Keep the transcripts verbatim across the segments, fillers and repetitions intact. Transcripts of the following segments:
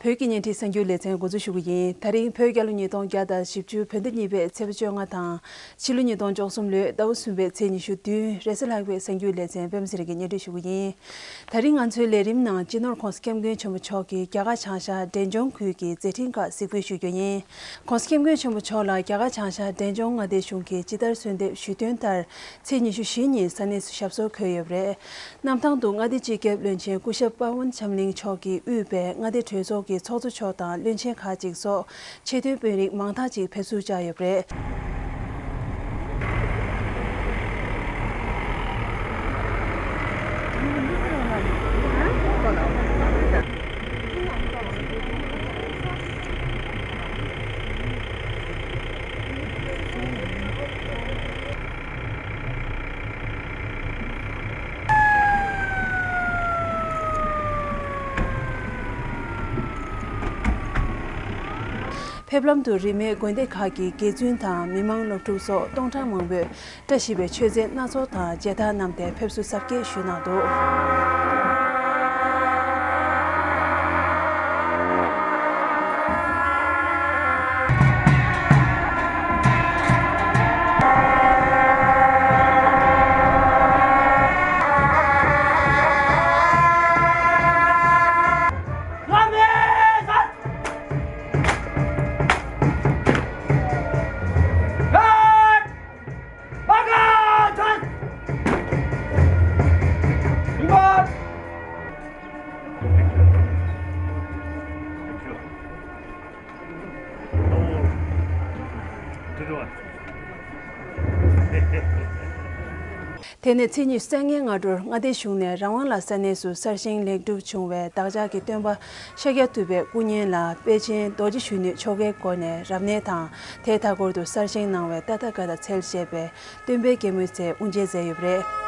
བོད་ཀྱི་བརྙན་འཕྲིན་གསར་འགྱུར་ལེ་ཚན་འགོ་འཛུགས་ཞུ་གི་ཡིན། ད་རིང་བོད་རྒྱལ་ལོ་ཉིས་སྟོང་བརྒྱ་དང་བཞི་བཅུ་བོད་ཟླ་གཉིས་པའི་ཚེས་པ་བཅོ་ལྔ་དང་། ཕྱི་ལོ་ཉིས་སྟོང་བཅུ་གསུམ་ལོའི་ཟླ་བ་གསུམ་པའི་ཚེས་ཉི་ཤུ་བདུན། རེས་གཟའ་ལྷག་པའི་གསར་འགྱུར་ལེ་ཚན་པད་མ་ཚེ་རིང་གིས་སྙན་སྒྲོན་ཞུ་གི་ཡིན། ད་རིང་ང་ཚོའི་ལས་རིམ་ནང་སྤྱི་ནོར་༸གོང་ས་༸སྐྱབས་མགོན་ཆེན་པོ་མཆོག་གིས་རྒྱ་གར་བྱང་ཤར་འབྲས་ལྗོངས་ཁུལ་གྱི་མཛད་འཕྲིན་ཁག་གཟིགས་འབུལ་ཞུ་རྒྱུ་ཡིན། ༸གོང་ས་༸སྐྱབས་མགོན་ཆེན་པོ་མཆོག་ལ་རྒྱ་གར་བྱང་ཤར་འབྲས་ལྗོངས་མངའ་སྡེའི་གཞུང་གིས་ཇི་ལྟར་གསོལ་འདེབས་ཞུས་དོན་ལྟར། ཚེས་ཉི་ཤུ་བཞི་ཉིན་ས་གནས་སུ་ཞབས་སོར་འཁོད་ཡོད་པ་རེད། གནམ་ཐང་དུ་མངའ་སྡེའི་སྤྱི་ཁྱབ་བློན་ཆེན་སྐུ་ཞབས་པ་ཝན་ཆམ་གླིང་མཆོག་གིས་དབུས་པའི་མངའ་སྡེ་གྲོས་ཚོགས་ཀྱི་ཚོགས་གཙོ་མཆོག་དང་བློན་ཆེན་ཁག་ཅིག་སོགས་ཆེས་མཐོའི་དཔོན་རིགས་མང་དག་ཅིག་ཕེབས་བསུར་བཅར་ཡོད་པ་རེད། ཕེབས་ལམ་དུ་རིས་མེད་དགོན་སྡེ་ཁག་གི་དགེ་བཙུན་དང་མི་མང་སློབ་ཕྲུག་སོགས་སྟོང་ཕྲག་མང་པོས་བཀྲ་ཤིས་པའི་མཆོད་རྫས་སྣ་ཚོགས་དང་མཇལ་དར་བསྣམས་ཏེ་ཕེབས་བསུ་གཟབ་རྒྱས་ཞུས་གནང་འདུག། དེ་ནས་ཚེས་ཉི་ཤུ་རྩ་ལྔའི་སྔ་དྲོར་མངའ་སྡེའི་གཞུང་ནས་རང་དབང་ལ་ས་གནས་སུ་གསར་བཞེངས་ལེགས་གྲུབ་བྱུང་བའི་བདག་ཅག་གི་སྟོན་པ་ཤཱཀྱ་ཐུབ་པའི་སྐུ་བརྙན་ལ་དཔལ་ཆེན་རྡོ་རྗེ་གཞོན་ནུས་ཆོ་གའི་སྒོ་ནས་རབ་གནས་དང་། དེའི་མཐའ་འཁོར་དུ་གསར་བཞེངས་གནང་བའི་ཏ་ཐ་ག་ཏ་ཚལ་ཞེས་པའི་སྟོན་པའི་སྐྱེད་མོས་ཚལ་དབུ་འབྱེད་མཛད་ཡོད་པ་རེད།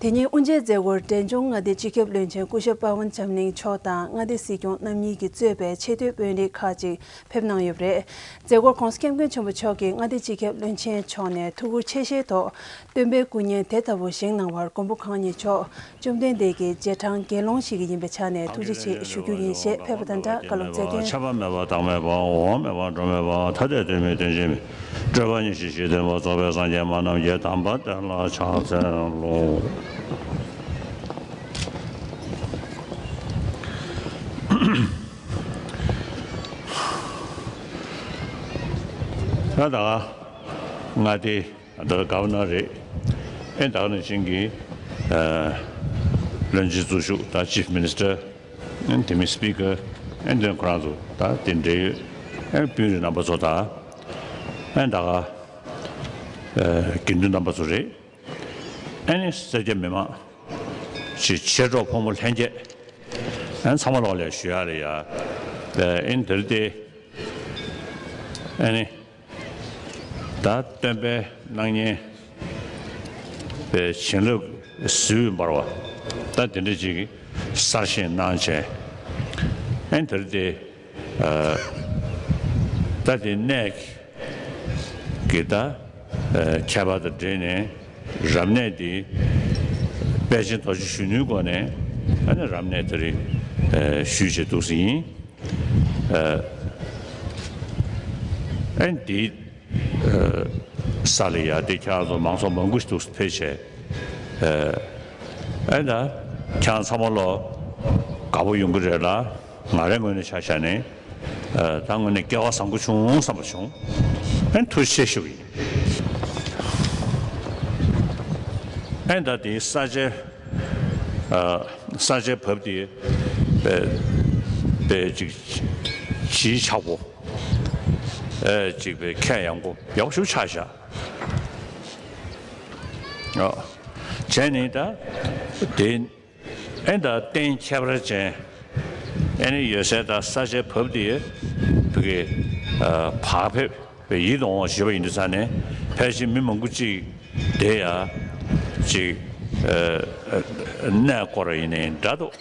དེ་ཉིན་དབུ་འབྱེད་མཛད་སྒོར་འབྲས་ལྗོངས་མངའ་སྡེའི་སྤྱི་ཁྱབ་བློན་ཆེན་སྐུ་ཞབས་པ་ཝན་ལྕམ་གླིང་མཆོག་དང་མངའ་སྡེ་སྲིད་སྐྱོང་རྣམ་གཉིས་ཀྱིས་གཙོས་པའི་ཆེས་མཐོའི་དཔོན་རིགས་ཁག་ཅིག་ཕེབས་གནང་ཡོད་པ་རེད། མཛད་སྒོར་༸གོང་ས་༸སྐྱབས་མགོན་ཆེན་པོ་མཆོག་གིས་མངའ་སྡེའི་སྤྱི་ཁྱབ་བློན་ཆེན་མཆོག་ནས་ཐུགས་ཁུར་ཆེ་བཞེས་ཐོག་སྟོན་པའི་སྐུ་བརྙན་དེ་ལྟ་བུ་བཞེངས་གནང་བར་མགོན་པོ་གང་ཉིད་མཆོག་བཅོམ་ལྡན་འདས་ཀྱི་རྗེས་འབྲང་དགེ་སློང་ཞིག་ཡིན་པའི་ཆ་ནས་ཐུགས་རྗེ་ཆེ་ཞུ་རྒྱུ་ཡིན་ཞེས་ཕེབས་པ་དང་སྦྲགས་བཀའ་སློབ་སྩལ་དོན། ཆད་པ་མེད་པ་བདག་མེད་པ་འོག་མིན་པ་འགྲོ་མེད་པ་ཐ་དད་དོན་མེད་དོན་གཅིག་མིན། སྤྲོས་པ་ཉེར་ཞི་ཞི་བདེ་བ་རྫོགས་པའི་སངས་རྒྱས་མ་རྣམས་ཀྱི་དམ་པ་དེ་ལ་ཕྱག་འཚལ་ལོ། ད་ད་ང་དེ་ད་ག་བ་ན་རེད། ཨེ་ད་ནང་བཞིན་གྱི་བློན་ཆེན་གཙོ་བཞུགས་ད་ཅིབ་མི་ནི་སི་ཊར། དེ་མིན་སི་པི་ཀར། ཨེ་འདི་ཁོ་རང་ཚོ་ད་དེ་འབྲེལ་ཡོད་ཨེ་དཔོན་རིགས་རྣམ་པ་ཚོ་དང་། ཨེ་ད་ག་དགེ་འདུན་རྣམ་པ་ཚོ་རེད། ཨེ་ནི་སེར་སྐྱ་མི་མང་ཞེས་མཆེད་གྲོགས་ཕོ་མོ་ལྷན་རྒྱས་ཨེ་ཚང་མ་ལོག་ལས་ཞུ་ཡ་རེད་ཡ། ཨེ་ནི་དེར་དེ་ཨེ་ནི། ད་སྟོན་པའི་སྣང་བརྙན་པའི་བྱིན་རླབས་གཟི་འོད་འབར་བ་ད་དེ་འདྲ་ཅིག་གསར་བཞེངས་གནང་བྱས། ཨན་དེར་དེ་ད་དེ་གནས་ཀྱི་ད་ཁྱད་པར་དང་འབྲེལ་ནས་རབ་གནས་དེ་དཔལ་ཆེན་རྡོ་རྗེ་གཞོན་ནུའི་སྒོ་ནས་ཨ་ནི་རབ་གནས་དེ་རིང་ཞུས་བྱས་འདུག་སེ་ཡིན། ཨན་དེ་ས་ལ་ཡ་དེ་ཁྱེད་རང་ཚོ་མང་ཚོགས་མང་པོ་ཞིག་འདུག་སེ་ཕེབས་བྱས། ཨན་ད་ཁྱེད་རང་ཚང་མ་ལོ་དགའ་པོ་ཡོང་གི་རེད་ལ། ང་རའི་ངོས་ནས་ཆ་བཞག་ནས་ད་དངོས་གནས་སྐལ་བ་བཟང་པོ་བྱུང་བསམ་པ་བྱུང་། ཨན་ཐུགས་རྗེ་ཆེ་ཞུ་གི་ཡིན། ཨན་ད་དེའི་ས་ཆའི་ས་ཆའི་བབ་དེ་པའི་ཅིག་ཇི་ཆགས་པོ་ཨེ་ཅིག་པའི་ཁྱད་ཡངས་པོ་ཡག་པོ་ཞིག་ཆགས་བཞག་བྱས་ནས་ད་དེ། ཨེ་ད་རྟེན་ཁྱད་པར་ཅན། ཨེ་ནི་ཡོད་སའི་ད་ས་ཆའི་བབ་དེ་བུ་གའི་བག་ཕེབས་པའི་ཡིད་དུ་འོང་བ་ཞེས་པ་ཡིན་དུས་ཙང་ནས་ཕལ་ཆེར་མི་མང་པོ་ཅིག་དེ་ཡ་ཅིག་གནས་སྐོར་ཡིན་ནའི་འདྲ་འདུག་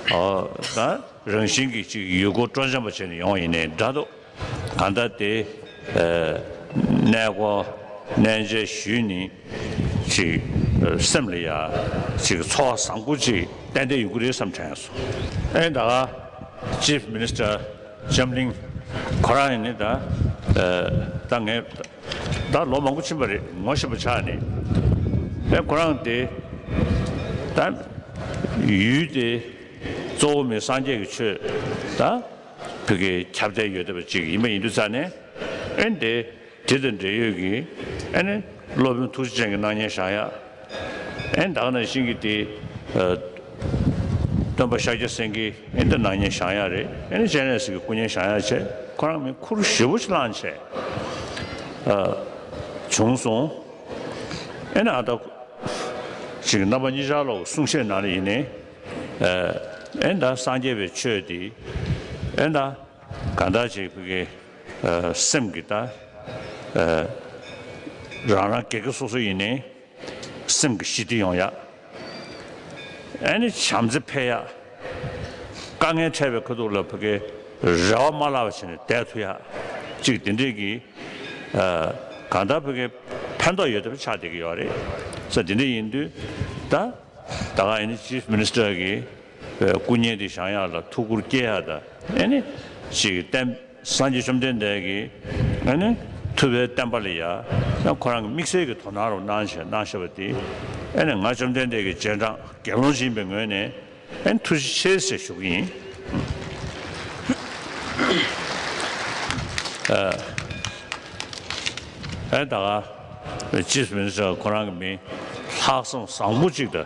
ད་རང་བཞིན་གྱི་ཅིག་ཡུལ་སྐོར་སྤྲོ་འཆམ་པ་བྱས་ནས་ཡོང་བ་ཡིན་ནའི་འདྲ་འདུག་གང་ལྟར་དེ་གནས་སྐོར་གནས་མཇལ་ཞུས་ནས་ཅིག་སེམས་ལ་ཡ་ཅིག་ཚོར་བ་བཟང་པོ་ཅིག་ཏན་ཏན་ཡོང་གི་རེད་བསམ་དྲན་སོང་། ཨེ་ད་ག་ཅིབ་མི་ནི་སི་ཊར་ལྕམ་གླིང་ཁོ་རང་ཡིན་ནི་ད་ད་ངས་ད་ལོ་མང་པོ་ཕྱིན་པ་རེད། ངོ་ཤེས་པ་ཆགས་ནས་ཨེ་ཁོ་རང་དེ་ད་ཡུལ་དེ་གཙོ་བོ་མི་སངས་རྒྱས་ཀྱི་ཆོས་ད། བོད་ཀྱི་ཁྱབ་གདལ་ཡོད་བསྡད་པ་ཅིག་ཡིན་པ་ཡིན་དུས་ཙང་ནས་ཨེ་འདི་དེ་དང་འབྲེལ་ཡོད་ཀྱི་ཨེ་ནི་སློབ་དཔོན་ཐུགས་རྗེ་ཅན་གྱི་སྣང་བརྙན་བཞེངས་ཡ། ཨེ་ད་ག་ནང་བཞིན་གྱི་དེ་སྟོན་པ་ཤཱཀྱ་སེང་གེ་ཨེ་འདི་སྣང་བརྙན་བཞེངས་ཡ་རེད། ཨེ་ནི་སྤྱན་རས་གཟིགས་ཀྱི་སྐུ་བརྙན་བཞེངས་ཡ་བྱས་ཁོ་རང་མི་ཁུར་ཞེ་པོ་ཅིག་བླངས་བྱས་བྱུང་སོང་། ཨེ་ནི་ཨ་ད་ཅིག་རྣམ་པ་གཉིས་ཆར་ལོག་གསུང་བཤད་ནང་ལ་ཡིན་ནའི། ཨེ་ད་སངས་རྒྱས་པའི་ཆོས་དེ་ཨེ་ད་གང་ལྟར་ཅིག་བོད་ཀྱི་སེམས་ཀྱི་ད་རང་རང་སྒེར་གྱི་སོ་སོ་ཡིན་ནའི་སེམས་ཀྱི་ཞི་བདེ་ཡོང་ཡ། ཨེ་ནི་བྱམས་བརྩེ་འཕེལ་ཡ། དཀའ་ངལ་འཕྲད་པའི་ཁ་ཐུག་ལ་བོད་ཀྱི་རེ་བ་མ་བརླག་པ་བྱས་ནས་བསྡད་ཐུབ་ཡ། ཅིག་དེ་འདྲས་ཀྱི་གང་ལྟར་བོད་ཀྱི་ཕན་ཐོགས་ཡོད་བསྡད་པ་ཆགས་བསྡད་ཀྱི་ཡོད་རེད། ས་དེ་འདྲས་ཡིན་དུས་ད། ད་ག་ཨེ་ནི་ཅིབ་མི་ནི་སི་ཊར་གྱི་སྐུ་བརྙན་དེ་བཞེངས་ཡག་ལ་ཐུགས་ཁུར་སྐྱེད་ཡག་དང་ཨེ་ནི་ཅིག་བསྟན་སངས་རྒྱས་བཅོམ་ལྡན་འདས་ཀྱི་ཨེ་ནི་ཐུབ་པའི་བསྟན་པ་ལ་ཡ་ཡང་ཁོ་རང་གི་དམིགས་བསལ་གྱི་དོ་སྣང་རུ་གནང་བྱས་གནང་བཞག་པ་དེ་ཨེ་ནི་ང་བཅོམ་ལྡན་འདས་ཀྱི་རྗེས་འབྲང་དགེ་སློང་ཞིག་ཡིན་པའི་ངོས་ནས་ཨེ་ནི་ཐུགས་རྗེ་ཆེ་ཟེར་ཞུ་གི་ཡིན། ཨེ་ད་ག་ཅིབ་མི་ནི་སི་ཊར་ཁོ་རང་གི་མི་ལྷག་བསམ་བཟང་པོ་ཅིག་དང་།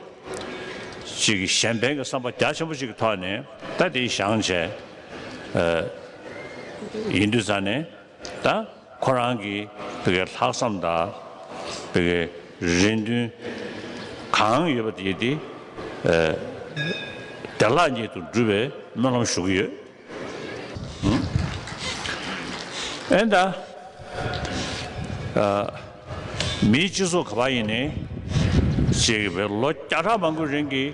ཅིག་གཞན་ཕན་གྱི་བསམ་པ་རྒྱ་ཆེན་པོ་ཅིག་གི་ཐོག་ནས་ད་དེ་བཞེངས་བྱས་ཡིན་དུས་ཙང་ནས་ད་ཁོ་རང་གི་བོད་ཀྱི་ལྷག་བསམ་དང་བོད་ཀྱི་རེ་འདུན་གང་ཡོད་པ་དེ་དེ་བདེ་བླག་ཉིད་དུ་འགྲུབ་པའི་སྨོན་ལམ་ཞུ་གི་ཡོད། ཨེ་ད། མིའི་སྤྱི་ཚོགས་ག་པར་ཡིན་ནའི། ཅིག་བའི་ལོ་བརྒྱ་ཕྲག་མང་པོའི་རིང་གི་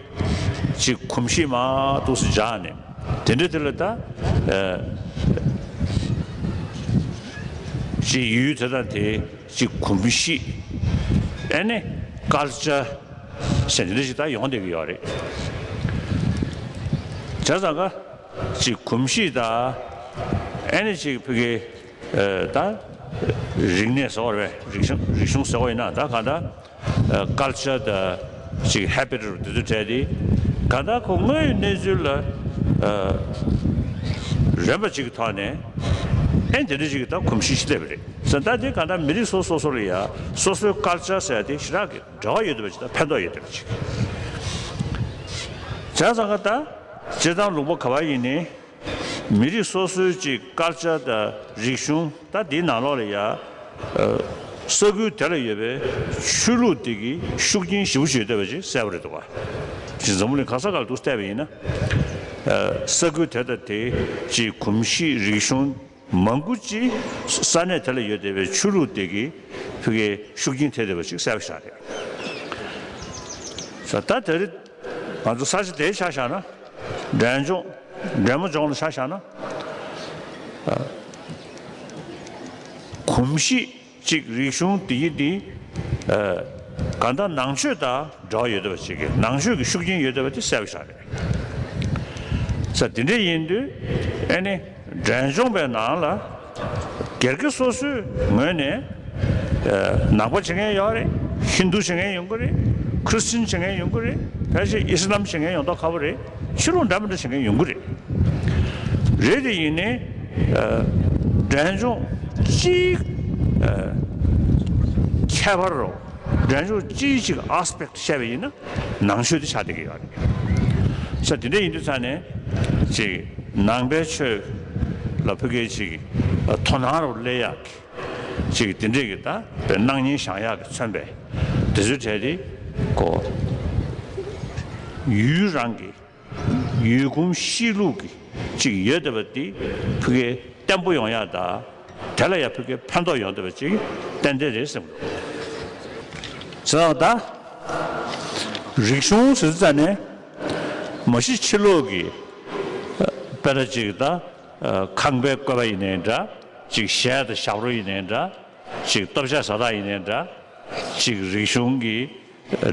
ཅིག་གོམས་གཤིས་མར་ཏོག་ཙམ་འཇགས་ནས། དེ་འདྲའི་དེ་ལ་ད་ཨ་ཅིག་ཡུལ་དེ་དང་དེ་ཅིག་གོམས་གཤིས། ཨ་ནི་ཀལ་ཅར་ཟེར་འདི་འདྲ་ཞིག་ད་ཡོང་བསྡད་ཀྱི་ཡོད་རེད། བྱས་ཙང་ཀ་ཅིག་གོམས་གཤིས་དང་། ཨ་ནི་ཅིག་ཕ་གི་ཨ་ད་རིག་གནས་ཟེར་བ་རེད་པས། རིག་གཞུང་རིག་གཞུང་ཟེར་བ་ཡིན་ན་ད་གང་ལྟར་ཨ་ཀལ་ཅར་དང་ཅིག་ཧེ་བིཊ་རུ་དེ་ཚོ་བྲལ་ཏེ། གང་ལྟར་ཁོ་དངོས་ཡོད་གནས་ཚུལ་ལ་ཨ་རན་པ་ཅིག་གི་ཐོག་ནས། ཨ་ནི་དེ་འདྲ་ཅིག་གི་ད་གོམས་གཤིས་ཤིག་སླེབས་པ་རེད། ཟེར་ད་དེ་གང་ལྟར་མི་རིགས་སོ་སོ་སོ་ལ་ཡ་སོ་སོའི་ཀལ་ཅར་ཟེར་ཡ་དེ་ཞེ་དྲག་གི་འབྲེལ་བ་ཡོད་བསྡད་པ་ཅིག་དང་ཕན་ཐོགས་ཡོད་བསྡད་པ་ཅིག། བྱས་ཙང་ཀ་ད་སྤྱིར་བཏང་ལུང་པ་ག་བ་ཡིན་ནའི་མི་རིགས་སོ་སོའི་ཅིག་ཀལ་ཅར་དང་རིག་གཞུང་ད་འདིའི་ནང་ལོགས་ལ་ཡ་ཨ་ས་ཁུལ་དེ་ལ་ཡོད་པའི་ཆོས་ལུགས་དེ་གི་ཤུགས་རྐྱེན་ཞེ་པོ་ཅིག་ཡོད་བསྡད་པ་ཅིག་གསལ་པོ་རེད་འདུག་ག། ཅིག་འཛམ་བུ་གླིང་ག་ས་ག་ལ་འདུག་བལྟས་པ་ཡིན་ན། ཨ་ས་ཁུལ་དེ་དང་དེའི་ཅིག་གོམས་གཤིས་རིག་གཞུང་མང་པོ་ཅིག་ས་གནས་དེ་ལ་ཡོད་བསྡད་པའི་ཆོས་ལུགས་དེ་གི་ཕ་གིའི་ཤུགས་རྐྱེན་ཐེབས་བསྡད་པ་ཅིག་གསལ་པོ་ཞིག་རེད། ད་ད་རེས་ང་ཚོ་ས་ཆ་དེའི་ཆ་བཞག་ན། འབྲས་ལྗོངས། འབྲས་མོ་ལྗོངས་ལ་ཆ་བཞག་ན། ཨ་གོམས་གཤིས་ཅིག་རིག་གཞུང་དེ་ཡི་དེ་ཨ་གང་ལྟར་ནང་ཆོས་དང་འབྲེལ་བ་ཡོད་བསྡད་པ་ཅིག་གི། ནང་ཆོས་ཀྱི་ཤུགས་རྐྱེན་ཡོད་བསྡད་པ་དེ་གསལ་པོ་ཞིག་རེད། ས་དེ་འདྲ་ཡིན་དུས་ཨ་ནི་འབྲས་ལྗོངས་པའི་ནང་ལ་སྒེར་གྱི་སོ་སོའི་ངོས་ནས་ཨ་ནང་པ་བྱེད་མཁན་ཡོད་རེད། ཧིན་རྡུ་བྱེད་མཁན་ཡོང་གི་རེད། ཁྲི་སི་ཊན་བྱེད་མཁན་ཡོང་གི་རེད། ཕལ་ཆེར་ཨི་སི་ལམ་བྱེད་མཁན་ཡོང་མདོག་ཁ་པོ་རེད། ཕྱི་ལོགས་འདྲ་མི་འདྲ་བྱེད་མཁན་ཡོང་གི་རེད། རེད་དེ་ཡིན་ནའི་ཨ་འབྲས་ལྗོངས་སྤྱིའི་ཨ་ཁྱད་པར་རོ། འབྲས་ལྗོངས་སྤྱིའི་ཅིག་ཨ་སི་པེག་ཊི་བཤད་པ་ཡིན་ན་ནང་ཆོས་དེ་ཆགས་བསྡད་ཀྱི་ཡོད་རེད། ས་དེ་འདྲ་ཡིན་དུས་ཙང་ནས་ཅིག་ནང་པའི་ཆོས་ལ་ཕ་གིའི་ཅིག་དོ་སྣང་རུ་སླེབས་ཡག་གི་ཅིག་དེ་འདྲས་ཀྱི་ད་དཔེ་སྣང་བརྙན་བཞེངས་ཡག་གི་མཚོན་པའི་དེ་ཚོའི་གྲས་དེ་ཁོ་ཡུལ་རང་གི་ཡུལ་གོམས་གཤིས་ལུགས་ཀྱི་ཅིག་ཡོད་བསྡད་པ་དེ་ཕ་གིའི་བརྟན་པོ་ཡོང་ཡག་དང་། དེ་ལ་ཡང་ཕ་གིའི་ཕན་ཐོགས་ཡོང་བསྡད་པ་ཅིག་ཏན་ཏན་རེད་བསམ་གྱི་འདུག། བྱས་ཙང་ད་རིག་གཞུང་ཟེར་ཙ་ནས་མ་གཞི་ཕྱི་ལོགས་ཀྱི་དཔེར་ན་ཅིག་ད་ཁང་པའི་བཀོད་པ་ཡིན་ནའི་འདྲ། ཅིག་གཞས་དང་ཞབས་བྲོ་ཡིན་ནའི་འདྲ། ཅིག་ལྟོ་ཆས་བཟའ་སྟངས་ཡིན་ནའི་འདྲ། ཅིག་རིག་གཞུང་གི་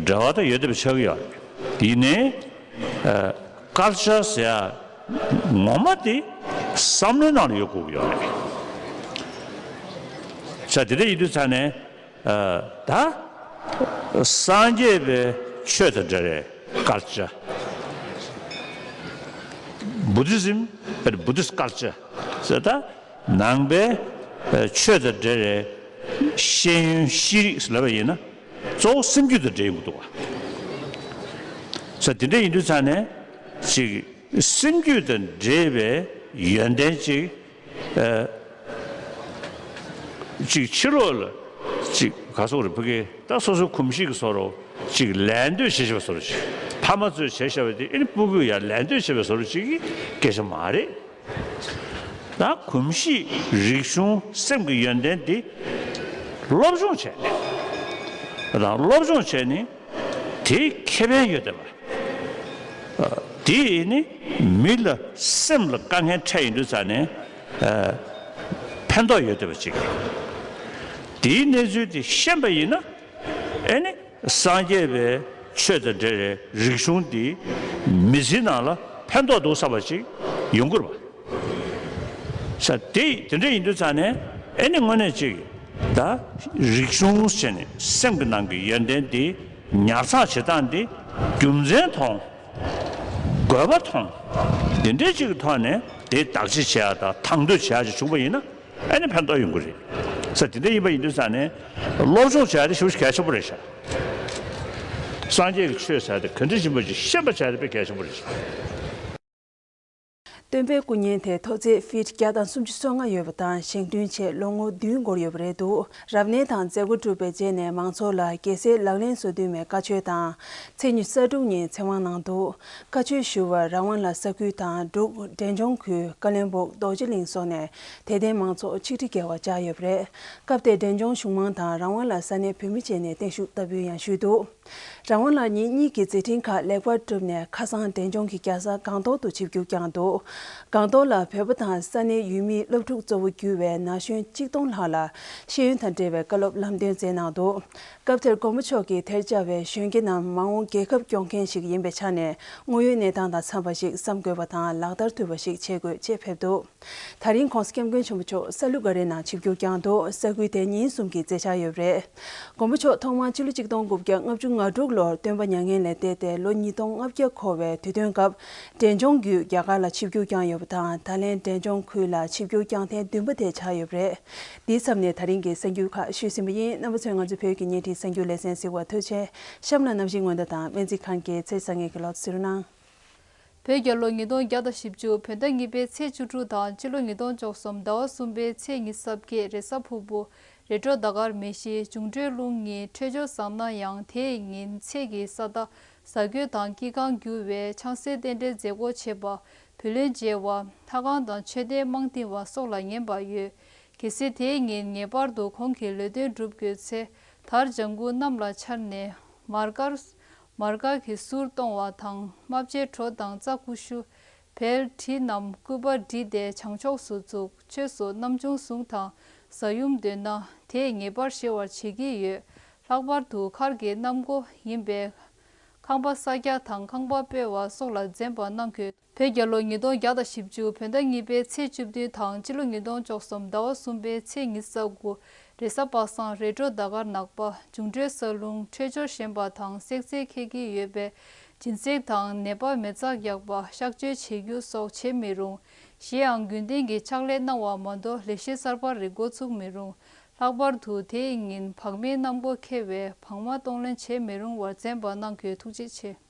འབྲེལ་བ་དང་ཡོད་བསྡད་པ་ཆགས་ཀྱི་ཡོད་རེད། ཡིན་ནའི་ཨ་ཀལ་ཅར་ཟེར་ཡ་ངོ་མ་དེ་བསམ་བློའི་ནང་ལ་ཡོད་དགོས་ཀྱི་ཡོད་རེད། ས་དེ་འདྲ་ཡིན་དུས་ཙང་ནས་ཨ་ད་སངས་རྒྱས་པའི་ཆོས་དང་འབྲེལ་བའི་ཀལ་ཅར། Buddhism and Buddhist culture ཟེར་ད། ནང་པའི་ཨ་ཆོས་དང་འབྲེལ་བའི་ཤེས་ཡོན་ཤེས་རིག་ལབ་པ་ཡིན་ན་གཙོ་བོ་སེམས་རྒྱུད་དང་འབྲེལ་ཡོང་གི་འདུག་བ། ས་དེ་འདྲ་ཡིན་དུས་ཙང་ནས་ཅིག་སེམས་རྒྱུད་དང་འབྲེལ་བའི་ཡོན་ཏན་ཅིག་ཨ་ཅིག་ཕྱི་ལོགས་ལ་ཅིག་ག་སོགས་རེ་ཕ་གི་ད་སོ་སོའི་གོམས་གཤིས་ཀྱི་བཟོ་འདྲ་ཅིག་ལད་ཟློས་བྱེད་བཞིན་པ་བཟོ་འདྲ་ཅིག་ཕ་མ་ཚོས་བྱས་བཞག་པ་དེ་ཨ་ནི་སྤུ་གུས་ཡང་ལད་ཟློས་བྱེད་པའི་བཟོ་འདྲ་ཅིག་གི་སྐད་ཆ་མ་རེད། ད་གོམས་གཤིས་རིག་གཞུང་སེམས་ཀྱི་ཡོན་ཏན་འདི་སློབ་སྦྱོང་བྱས་ནས། ད་སློབ་སྦྱོང་བྱས་ནས་དེའི་ཁེ་ཕན་ཡོད་བསྡད་པ། དེ་ནི་མི་ལ་སེམས་ལ་དཀའ་ངལ་འཕྲད་ཡོང་དུས་ཙང་ནས་ཨ་ཕན་ཐོགས་ཡོད་བསྡད་པ་ཅིག། དེའི་གནས་ཚུལ་དེ་ཤེས་པ་ཡིན་ན་ཨ་ནི། སངས་རྒྱས་པའི་ཆོས་དང་འབྲེལ་བའི་རིག་གཞུང་འདི་མི་ཚེའི་ནང་ལ་ཕན་ཐོགས་འདུག་བསམ་པ་ཞིག་ཡོང་གི་རེད་པ། ས་དེ་དེ་འདྲ་ཡིན་དུས་ཙང་ནས་ཨེ་ནི་དངོས་གནས་ཅིག་ད་རིག་གཞུང་ཟེར་ནས་སེམས་ཀྱི་ནང་གི་ཡོན་ཏན་འདི་ཉར་ཚགས་བྱེད་སྟངས་འདི་རྒྱུ་མཚན་མཐོང་། དགོས་པ་མཐོང་། དེ་འདྲའི་ཅིག་གི་ཐོག་ནས་དེ་བདག་གཅེས་བྱེད་ཡ་དང་དང་དོད་བྱེད་ཡ་ཅིག་བྱུང་པ་ཡིན་ན། ཨ་ནི་ཕན་ཐོགས་ཡོང་གི་རེད། ས་དེ་འདྲ་ཡིན་པ་ཡིན་དུས་ཙང་ནས་སློབ་སྦྱོང་བྱ་ཡ་དེ་ཞེ་པོ་ཞིག་གལ་ཆེན་པོ་རེད་ཤག། སངས་རྒྱས་ཀྱི་ཆོས་ཟེར་དེ་ག་འདྲ་ཡིན་པ་ཅིག་ཤེས་པ་བྱ་ཡ་དེ་དཔེ་གལ་ཆེན་པོ་རེད་ཤག། སྟོན་པའི་སྐུ་བརྙན་དེ་མཐོ་ཚད་ཧྥིཊ་བརྒྱ་དང་སུམ་ཅུ་སོ་ལྔ་ཡོད་པ་དང་། བཞེངས་སྐྲུན་བྱས་ལོ་ངོ་བདུན་འགོར་ཡོད་པ་རེད་འདུག་རབ་གནས་དང་མཛད་སྒོ་གྲུབ་པའི་རྗེས་ནས་མང་ཚོགས་ལ་རྒྱལ་སྲས་ལག་ལེན་བཟོ་དུས་མའི་བཀའ་ཆོས་དང་། ཚེས་ཉི་ཤུ་རྩ་དྲུག་ཉིན་ཚེ་དབང་གནང་འདུག་བཀའ་ཆོས་ཞུ་བར་རང་དབང་ལ་ས་ཁུལ་དང་འབྲུག་འབྲས་ལྗོངས་ཁུལ་ཀ་ལོན་སྦུག་རྡོ་རྗེ་གླིང་སོགས་ནས་དད་ལྡན་མང་ཚོགས་ཆིག་ཁྲི་བརྒལ་བ་བཅར་ཡོད་པ་རེད། སྐབས་དེར་འབྲས་ལྗོངས་གཞུང་མང་དང་རང་དབང་ལ་ས་གནས་བོད་མི་བཅས་ནས་བརྟན་བཞུགས་བསྟར་འབུལ་ཡང་ཞུས་འདུག་རང་དབང་ལགས་ཉིད་གཉིས་ཀྱི་མཛད་འཕྲིན་ཁག་ལེགས་པར་གྲུབ་ནས་ཁ་སང་འབྲས་ལྗོངས་ཀྱི་རྒྱལ་ས་སྒང་ཏོག་ཏུ་ཆིབས་བསྒྱུར་བསྐྱངས་འདུག་སྒང་ཏོག་ལ་བོད་པ་དང་ས་གནས་ཡུལ་མིའི་སློབ་ཕྲུག་གཙོ་བོ་གྱུར་བའི་ན་གཞོན་གཅིག་སྟོང་ལྷག་ལ་ཤེས་ཡོན་དང་འབྲེལ་བའི་བཀའ་སློབ་ལམ་སྟོན་སྩལ་གནང་འདུག་སྐབས་དེར་མགོན་པོ་མཆོག་གིས་དེར་བཅར་བའི་གཞོན་སྐྱེས་རྣམས་མ་འོངས་རྒྱལ་ཁབ་སྐྱོང་མཁན་ཞིག་ཡིན་པའི་ཆ་ནས་དངོས་ཡོད་གནས་སྟངས་དང་འཚམས་པ་ཞིག་བསམ་དགོས་པ་དང་ལག་བསྟར་ཐུབ་པ་ཞིག་བྱེད་དགོས་ཅེས་ཕེབས་འདུག་དེ་རིང་༸གོང་ས་༸སྐྱབས་མགོན་ཆེན་པོ་མཆོག་ས་ལུ་ག་རེ་ནང་ཆིབས་བསྒྱུར་བསྐྱངས་འདུག་ས་ཁུལ་དེ་ཉིན་གསུམ་གྱི་མཛད་འཆར་ཡོད་པ་རེད། མགོན་པོ་མཆོག་ཐོག་མར་ཕྱི་ལོ་ཆིག་སྟོང་དགུ་བརྒྱ་ལྔ་བཅུ་ང་དྲུག་ལོར་སྟོན་པ་མྱ་ངན་ལས་འདས་ཏེ་ལོ་ཉིས་སྟོང་ལྔ་བརྒྱ་འཁོར་བའི་དུས་སྟོན་སྐབས་འབྲས་ལྗོངས་བརྒྱུད་རྒྱ་གར་ལ་ཆིབས་བསྒྱུར་བསྐྱངས་ཡོད་པ་དང་། ད་ལན་འབྲས་ལྗོངས་ཁུལ་ལ་ཆིབས་བསྒྱུར་བསྐྱངས་ཐེངས་བདུན་པ་དེ་ཆགས་ཡོད་པ་རེད། འདིའི་མཚམས་ནས་དེ་རིང་གི་གསར་འགྱུར་ཁག་ཞུས་ཟིན་པ་ཡིན། རྣམ་པ་ཚོས་ང་ཚོའི་བོད་ཀྱི་བརྙན་འཕྲིན་གསར་འགྱུར་ལེ་ཚན་གཟིགས་པར་ཐུགས་རྗེ་ཆེ། གཤམ་ལ་ནམ་ཞིག་སྔོན་བརྡ་དང་སྨན་རྩིས་ཁང་གི་ཚེས་བཟང་ངན་གྱི་ལོ་ཚོད་གནང་། བོད་རྒྱལ་ལོ་ཉིས་སྟོང་བརྒྱ་དང་བཞི་བཅུ་བོད་ཟླ་གཉིས་པའི་ཚེས་བཅུ་དྲུག་དང་སྤྱི་ལོ་ཉིས་སྟོང་བཅུ་གསུམ་ཟླ་བ་གསུམ་པའི་ཚེས་ཉི་ཤུ་རྩ་བརྒྱད་རེས་གཟའ་ཕུར་བུ། རེས་འགྲོགས་ཟླ་སྐར་མེ་བཞི། འབྱུང་འཕྲོད་རླུང་གཉིས། འཕྲོད་སྦྱོར་ཟམ་སྣ་ཡང་། དེའི་ཉིན་ཚེས་ཀྱི་ས་བདག་གཟའ་རྒོད་དང་སྐྱེ་རྐང་འགྱུར་བའི་ཆང་སའི་རྟེན་འབྲེལ་མཛད་སྒོ་བྱེད་པ། བུ་ལོན་མཇལ་བ། ལྷ་ཁང་དང་མཆོད་རྟེན་རྨང་བཏིང་བ་སོགས་ལ་ཉན་པ་ཡོད། གལ་སྲིད་དེའི་ཉིན་ངེས་པར་དུ་གོང་གི་ལས་དོན་སྒྲུབ་དགོས་ཚེ། དར་ལྗང་གུ་གནམ་ལ་འཕྱར་ནས་མར་དཀར། མར་དཀར་གྱི་གསུར་གཏོང་བ་དང་། རྨ་བྱའི་གྲོ་དང་རྩྭ་ཀུ་ཤུ། བལ་གྲི་རྣམས་སྐུད་པར་བསྒྲིལ་ཏེ་བྱང་ཕྱོགས་སུ་བཙུགས། ཆོས་སུ་གནམ་ཆུང་ཟུང་དང་གཟའ་ཡུམ་འདོན་ན་དེས་ངེས་པར་ཤེས་པར་བྱེད་ཀྱི་ཡོད། ལྷག་པར་དུ་མཁར་གྱི་གནམ་སྒོ་ཡིན་པས། ཁང་པ་གསར་རྒྱག་དང་ཁང་པ་སྤོ་བ་སོགས་ལ་འཛེམ་པ་གནང་དགོས། བོད་རྒྱལ་ལོ་ཉིས་སྟོང་བརྒྱ་དང་བཞི་བཅུ་བོད་ཟླ་གཉིས་པའི་ཚེས་བཅུ་བདུན་དང་སྤྱི་ལོ་ཉིས་སྟོང་བཅུ་གསུམ་ཟླ་བ་གསུམ་པའི་ཚེས་ཉི་ཤུ་རྩ་དགུ་རེས་གཟའ་པ་སངས། རེས་འགྲོགས་ཟླ་སྐར་ནག་པ། འབྱུང་འཕྲོད་ས་རླུང་། འཕྲོད་སྦྱོར་ཞན་པ་དང་བསྲེག་རྫས་འཁེལ་གྱི་ཡོད་པས། སྦྱིན་སྲེག་དང་ནད་པར་མེ་བཙའ་རྒྱག་པ། གཤག་བཅོས་བྱེད་རྒྱུ་སོགས་བྱེད་མི་རུང་། གཞན་ཡང་རྒྱུན་ལྡན་གྱི་ཕྱག་ལས་གནང་བ་མ་གཏོགས་ལས་གཞི་གསར་པ་རེ་འགོ་ཚུགས་མི་རུང་། ལྷག་པར་དུ་དེའི་ཉིན་བག་མེད་གནམ་སྒོ་འཁེལ་བས་བག་མ་གཏོང་ལེན་བྱེད་མི་རུང་བར་འཛེམ་པ་གནང་དགོས། ཐུགས་རྗེ་ཆེ།